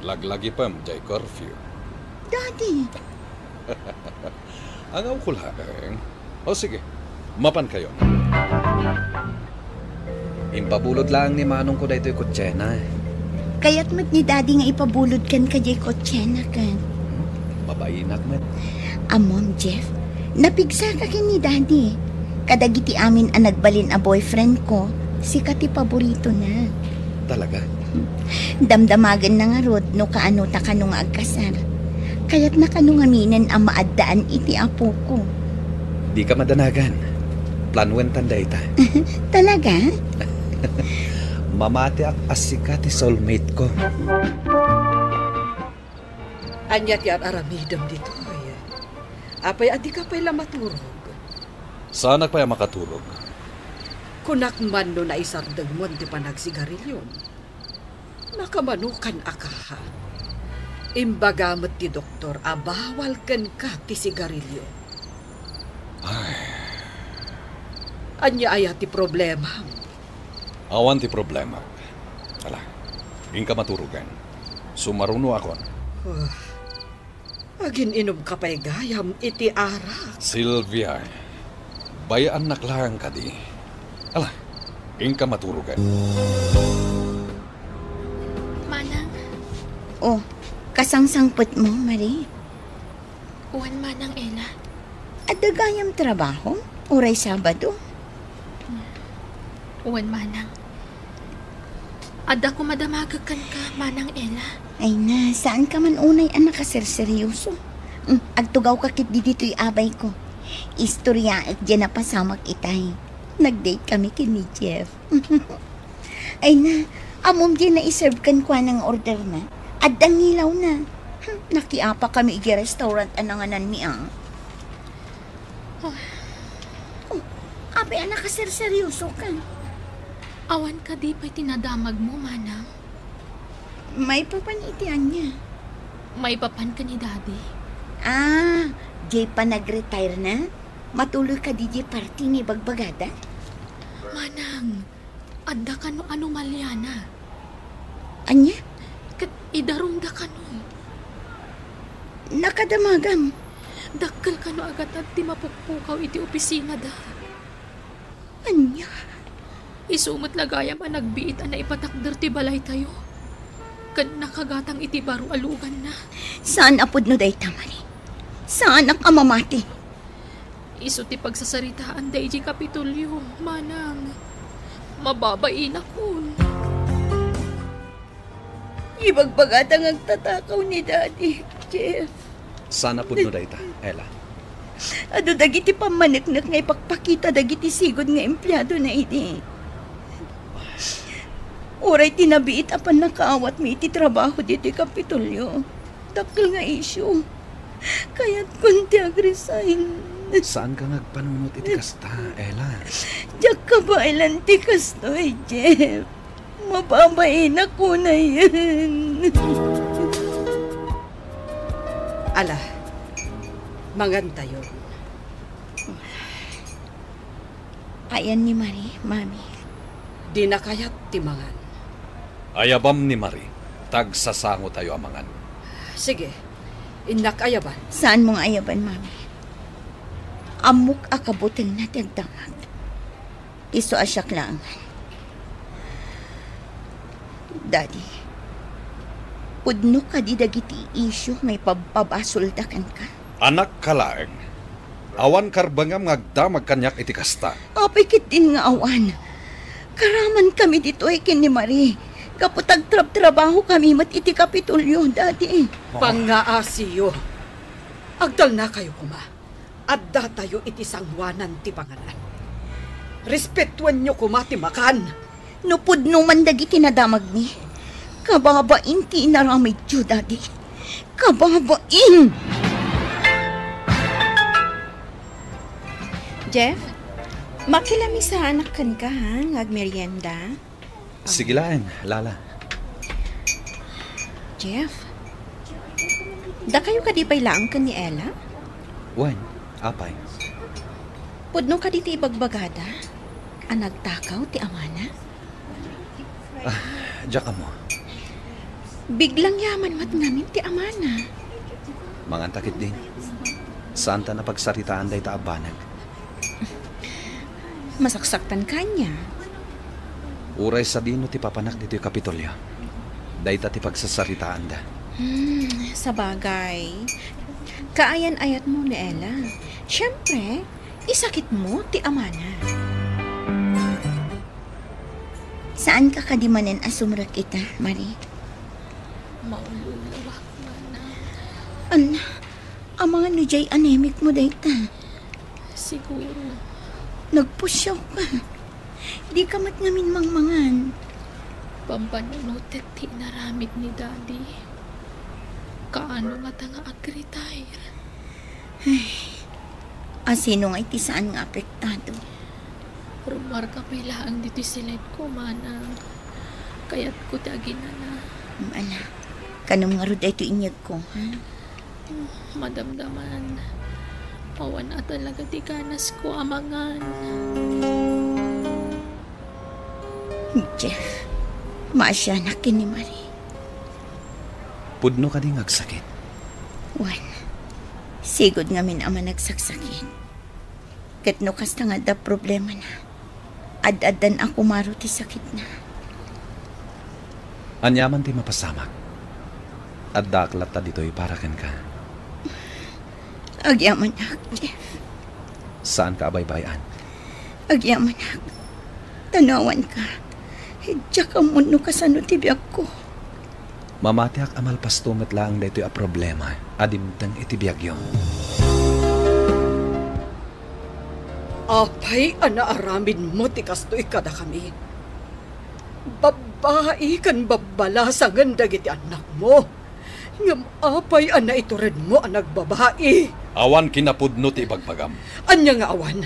Laglagipem diay curfew. Daddy! Angawko laeng. O sige, mapankayo. Impabulod laeng ni manongko daytoy kotsena. Kayat met ni Daddy nga ipabulod kenka diay kotsena ken. Hmm, mabainak met. Ammom, Jeff, napigsaka ken ni Daddy. Kadagiti amin a nagbalin a boyfriend ko, sika ti paboritona. Talaga? Damdamagenna ngarud no kaano ta kano nga agkasar. Kayatna kano ngaminen a maaddaan iti apoko. Dika madanagan. Planuentan dayta. Talaga? Mamatiak a sika ti soulmate ko. Ania ti ar-aramidem ditoy? Apay a dika pay la maturog? Saanak pay a makaturog. Kunak man no naisardengmon ti panagsigarilyom. Makamanokan a kaha. Imbaga met ti doktor a bawal kenka ti sigarilyo. Ay. Ania aya ti problemam? Awan ti problema. Ala, inka maturogen. Sumarunoakon. Ah, agin-inumka pay gayam iti arak. Sylvia, bay-annak laeng kadi. Ala, inka maturogen. Manang. Oh, kasangsangpetmo, Marie? Wen, Manang Ella. Adda gayam trabaho? Uray Sabado? Wen, Manang. Adda koma damagek kenka, Manang Ella. Ay na, saanka man unay a nakaserseryoso. Mm, agtugawka ketdi ditoy abayko. Istoryaek diay napasamak itay. Nag-date kami ken ni Jeff. Ay na, ammom diay naiserve kenkuana nga orderna? Adda ngilawna. Hmm, nakiapa kami idiay restaurant a nangananmi, ah. Oh, apay a nakaserseryosoka? Awan kadi pay ti nadamagmo, manang? Maipapan iti ania? Maipapan ken ni Daddy. Ah, diay panag-retire na? Matuloy kadi diay party nga ibagbagada? Manang, adda kano anomaliana. Ania? Ket idarumda kano. Nakadamagam. Dakkel kano a gatad ti mapukpukaw iti opisinada. Ania? Isu met la gayam a nagbiit a naipatakder ti balaytayo. Ken nakagatang iti baro a luganna. Saan a pudno dayta, Mari. Saanak a mamati. Isu ti pagsasaritaan daydi Kapitolyo, manang. Mababainak. Ibagbagata nga agtatakaw ni Daddy, Jeff. Saan a pudno dayta, Ella. Adu dagiti pammaneknek nga ipakpakita dagiti sigud nga empleadona idi. Uray ti nabiit a pannakaawatmi iti trabaho ditoy Kapitolyo. Dakkel nga isyu. Kayatkon ti agresign. Saanka nga agpanunot iti kasta, Ella? Diak kabaelan ti kastoy, Jeff. Mababainak unayen. Ala, mangantayo. Ayan ni Marie, Mami. Dina kayat ti mangan. Ayabam ni Marie, ta agsasangotayo a mangan. Sige, innak ayaban. Saanmo nga ayaban, Mami. Ammok a kabutengna ti agdamag. Isu a siak laengen. Daddy, pudno kadi dagiti isyu nga ipabpabasolda kenka? Anakka laeng. Awan karbengam nga agdamag kaniak iti kasta. Apay ketdin nga awan? Karamankami ditoy ken ni Marie gapu ta agtrabtrabahokami met iti Kapitolyo, Daddy. Pangngaasiyo. Agtalnakayo koma. Addatayo iti sangoanan ti panganan. Respetuenyo koma ti makan. No pudno man dagiti nadamagmi, kababain ti inaramidyo, Daddy. Kababain! Jeff, makilamisaanak kenka, ha, nga agmerienda? Sige laeng, Lala. Jeff, dakayo kadi pay laeng ken ni Ella? Wen, apay? Pudno kadi ti ibagbagada a nagtakaw ti amana? Ah, diak ammo. Biglang yaman met ngamin ti amana. Manganta ketdin. Saanta a pagsaritaan dayta a banag. Masaksaktanka ania? Uray sadino ti papanak ditoy Kapitolyo, dayta ti pagsasaritaanda. Hmm, sabagay. Kaayan-ayatmo ni Ella. Siyempre, isakitmo ti amana. Saanka kadi manen a sumrek ita, Marie? Maululawak, manang. Ala, amangan no diay anemicmo dayta. Siguro. Nagpusiawka. Dika met ngamin mangmangan. Pampanunotek ti inaramid ni Daddy. Kaano ngata nga ag-retire? Ay, asino ngay ti saan nga apektado? Rumarka pay laeng ditoy siledko, manang. Kayatko ti aginana. Ala, kanem ngarud daytoy inyegko, ha? Madamdaman. Awan a talaga ti ganasko a mangan. Jeff, maasianak ken ni Marie. Pudno kadi nga agsakit? Wen, sigud ngamin a managsaksakit. Ket no kasta nga adda problemana, ad-addan a kumaro ti sakitna. Aniaman ti mapasamak, addaak latta ditoy para kenka. Agyamanak, Jeff. Saanka a baybay-an. Agyamanak. Ta no awanka, diak ammo no kasano ti biagko. Mamatiak a malpasto met laeng daytoy a problema a dimteng iti biagyo. Apay a naaramidmo ti kastoy kadakami? Babbai ken babbalasangen dagiti annakmo. Ngem apay a naituredmo a nagbabai? Awan kinapudno ti ibagbagam. Ania nga awan?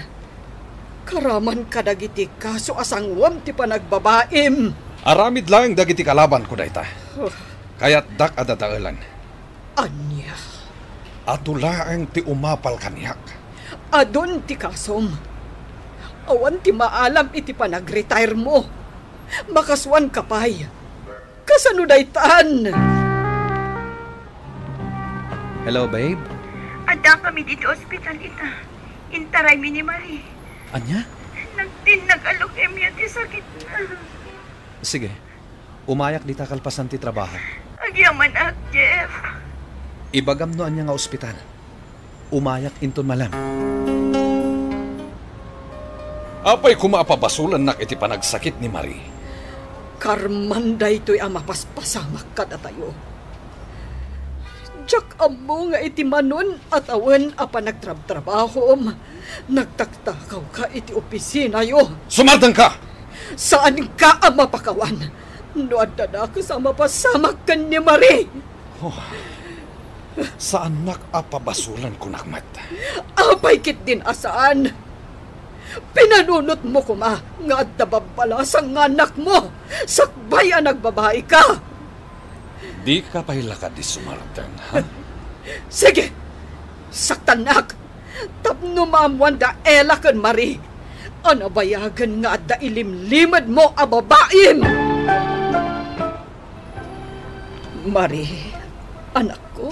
Karaman kadagiti kaso a sanguem ti panagbabaim. Aramid laeng dagiti kalabanko dayta. Oh. Kayatdak a dadaelan. Ania? Adu laeng ti umapal kaniak. Adun ti kasom. Awan ti maalam iti panag-retire mo. Makasuan ka pay. Kasano daytan? Hello, babe? Adda kami ditoy ospital ita. Intaraymi ni Marie. Ania? Nagtinnag a leukemia ti sakitna. Sige. Umayak dita kalpasan ti trabaho. Agyamanak, Jeff. Ibagam no ania nga ospital. Umayak inton malem. Apay koma a pabasolennak iti panagsakit ni Marie? Karaman daytoy a mapaspasamak kadatayo. Diak ammo nga iti manon a tawen a panagtrabtrabahom, nagtaktakawka iti opisinayo. Sumardengka! Saanka a mapakawan no adda dakes a mapasamak ken ni Marie. Oh, saannak a pabasolen, kunak met. Apay ketdin a saan? Pinanunotmo koma nga adda babbalasang nga anakmo sakbay a nagbabaika. Dika pay la kadi sumardeng, ha? Sige, saktannak tapno maammuan da Ella ken Marie a nabayagen nga adda ilimlimedmo a babaim. Marie, anakko,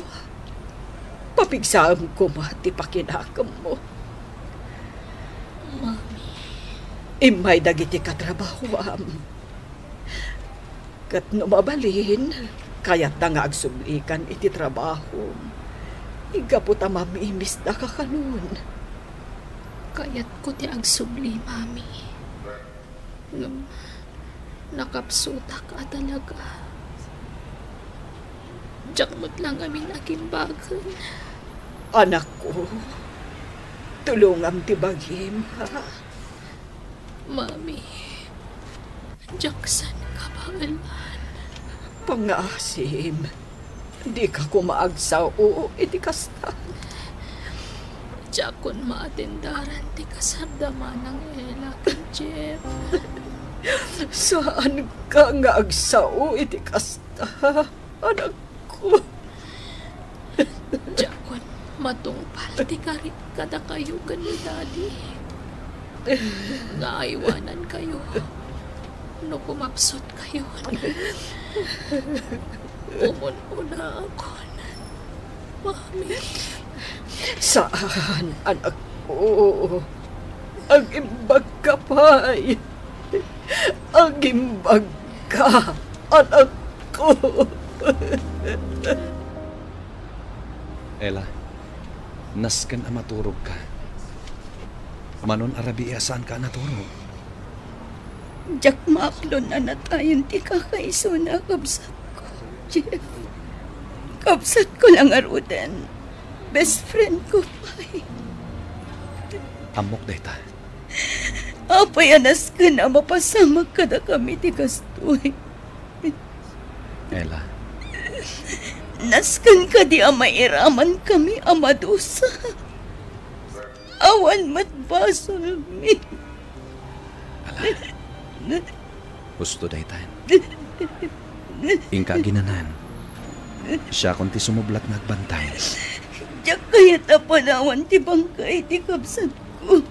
papigsaem koma ti pakinakemmo. Mami. Immay dagiti katrabahoam. Ket no mabalin, kayatda nga agsublikan iti trabahom. Gapu ta mamimisdaka kanon. Kayatko ti agsubli, Mami. Ngem nakapsutak a talaga. Diak met la ngamin agimbagen. Anakko, tulongam ti bagim, ha? Mami, diak saan kabaelan. Pangngaasim, dika koma agsao iti kasta. Diakon maatendaran ti kasardama nang Ella ken Jeff. Saanka nga agsao iti kasta, anakko. Diakon matungpal ti karit kadakayo ken ni Daddy. Nga aywanankayo no kumapsutkayon. Umun-unaakon, Mami. Saan, anakko. Agimbagka pay. Agimbagka, anakko. Ella, nasken a maturogka. Manon a rabii a saanka a naturog. Diak maaklon a natayen ti kakaisuna, kabsatko, Jeff. Kabsatko la ngaruden. Best friend ko pay. Ammok dayta. Apay a nasken a mapasamak kadakami ti kastoy? Ella. Nasken kadi a mairamankami a madusa? Awan met basolmi. Ala. Husto daytan. Inka aginanan. Siakon ti sumublak nga agbantay. Diak kayat a panawan ti bangkay ti kabsatko.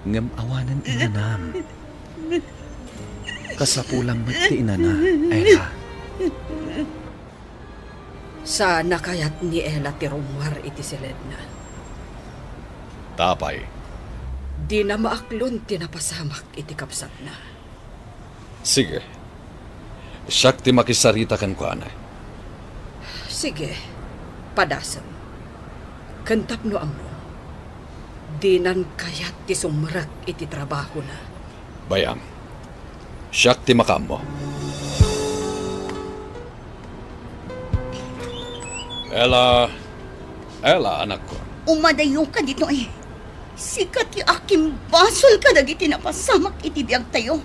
Ngem awanen inanam. Kasapulam met ti inana, Ella. Saanna kayat ni Ella ti rummuar iti siledna? Ta apay? Dina maaklon ti napasamak iti kabsatna. Sige. Siak ti makisarita kenkuana. Sige, padasem. Ken tapno ammo, dinan kayat ti sumrek iti trabahona. Bay-am, siak ti makaammo. Ella, Ella, anakko. Umadayoka ditoy. Sika ti akimbasol kadagiti napasamak iti biagtayo.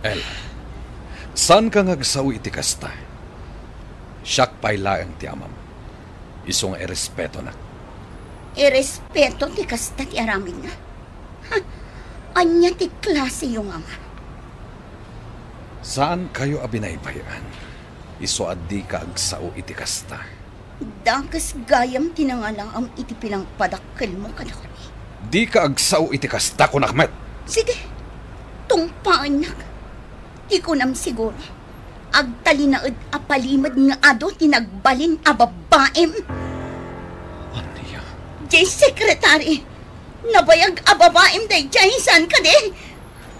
Ella, saanka nga agsao iti kasta? Siak pay laeng ti amam. Isu nga irespetonak. Irespeto ti kasta ti aramidna? Ha? Ania ti klasiyo nga ama? Saankayo a binaybay-an. Isu a dika agsao iti kasta. Dakes gayam ti nangalaam iti pinangpadakkelmo kadakami. Dika agsao iti kasta, kunak met. Sige, tungpaennak. Ti kunam siguro, agtalinaed a palimed nga adu ti nagbalin a babbaem. Ania? Jay Secretary, nabayag a babaem dayjay, saan kadi?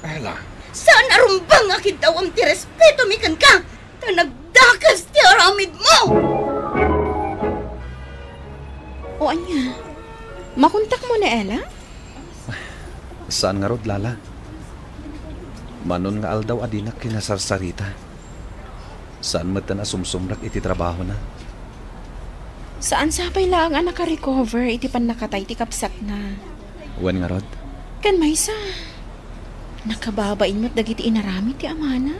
Ella. Saan a rumbeng a kiddawem ti respetomi kenka, ta nagdakes ti aramidmo! O ania? Makontakmo ni Ella? Saan ngarud, Lala. Manon nga aldaw a dinak kinasarsarita. Saan metten a sumsumrek iti trabahona. Saan sapay laeng a nakarecover iti pannakatay ti kabsatna. Wen ngarud? Ken maysa, nakababain met dagiti inaramid ti amana.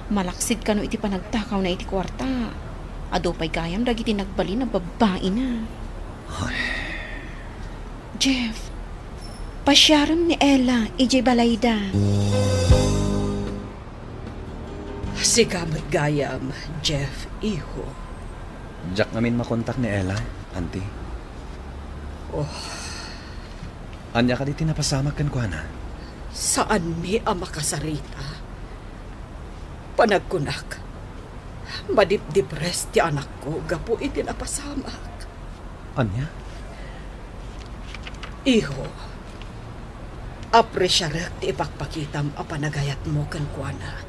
Malaksid kano iti panagtakawna iti kuarta. Adu pay gayam dagiti nagbalin a babbaina. Ay. Jeff, pasiarem ni Ella idiay balayda. Sika met gayam, Jeff, iho. Diak ngamin makontak ni Ella, Auntie. Oh. Ania kadi ti napasamak kenkuana? Saanmi a makasarita. Panagkunak, madipdipres ti anakko gapu iti napasamak. Ania? Iho, apresiarek ti ipakpakitam a panagayatmo kenkuana.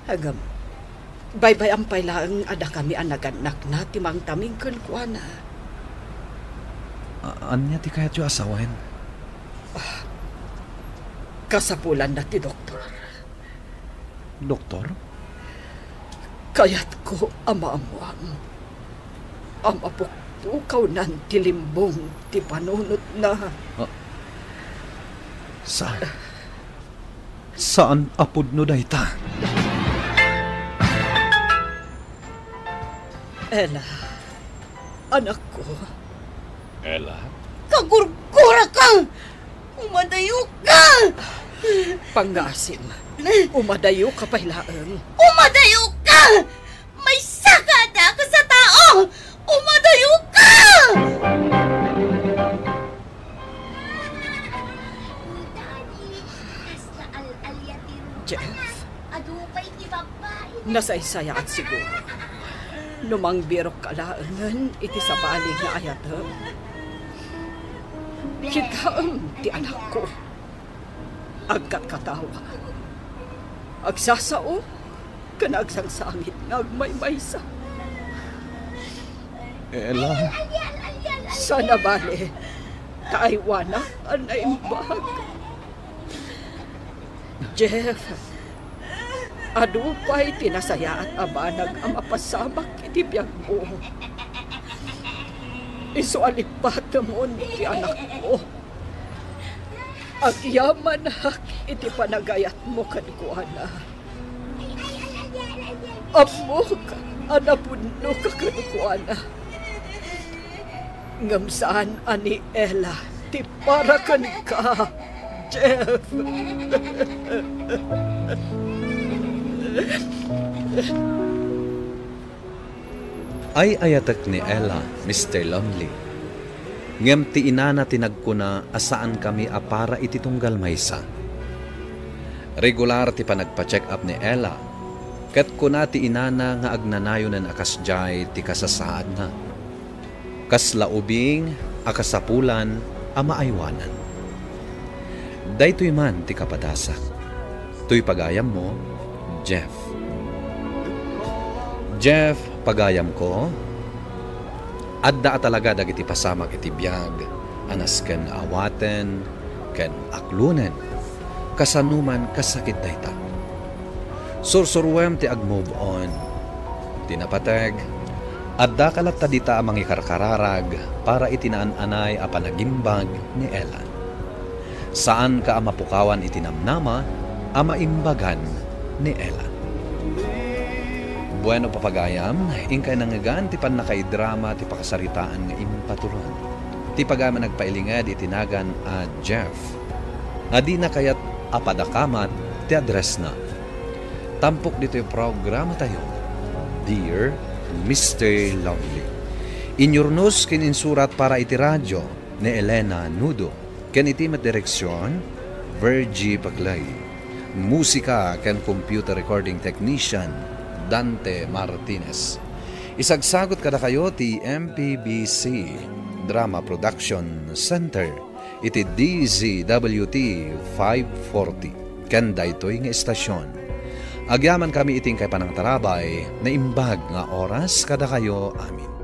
Ngem, baybay-am pay laeng a dakami a nagannakna ti mangtaming kenkuana. A-, ania ti kayatyo a sawen? Ah, kasapulanna ti doktor. Doktor? Kayatko a maammuam a mapukpukawnan ti limbong ti panunotna. Ah, saan? Saan a pudno dayta? Ella, anakko. Ella? Kagurguraka! Umadayoka! Pangngaasim, umadayoka pay laeng. Umadayoka! Maysaka a dakes a tao! Umadayoka! Jeff, nasaysayaat siguro no mangbirokka laengen iti sabali nga ayatem. Kitaem ti anakko. Agkatkatawa. Agsasao ken agsangsangit nga agmaymaysa. Ella. Saan a bale, ta aywanak a naimbag. Jeff, adu pay ti nasayaat a banag a mapasamak iti biagmo. Isu a lippatemon ti anakmo. Agyamanak iti panagayatmo kenkuana. Ammok a napudnoka kenkuana. Ngem saan a ni Ella ti para kenka, Jeff. Ay-ayatek ni Ella, Mister Lonely. Ngem ti inana ti nagkuna a saankami a para iti tunggal maysa. Regular ti panagpa-check-up ni Ella, ket kuna ti inana nga agnanayonen a kasdiay ti kasasaadna. Kasla ubing a kasapulan a maaywanan. Daytoy man ti kapadasak. Toy pagayammo, Jeff. Jeff, pagayamko, adda a talaga dagiti pasamak iti biag a nasken nga awaten ken aklonen, kasano man kasakit dayta. Sursuruem ti ag-move on. Ti napateg, addaka latta dita a mangikarkararag para iti naan-anay a panagimbag ni Ella. Saanka a mapukawan iti namnama a maimbagan ni Ella. Bueno, papagayam, inkay nangngegan ti pannakaidrama ti pakasaritaan nga impatulon. Ti pagayam a nagpailinged iti nagan a Jeff. A dina kayat a padakamat ti addressna. Tampok ditoy programatayo, Dear Mister Lovely. Inyurnos ken insurat para iti radio ni Elena Nudo, ken iti met direksion, Virgie Paclay. Musika ken computer recording technician, Dante Martinez. Isagsagut kadakayo ti M P B C Drama Production Center iti D Z W T five forty ken daytoy nga estasion. Agyamankami iti inkay panangtarabay, naimbag nga oras kadakayo amin.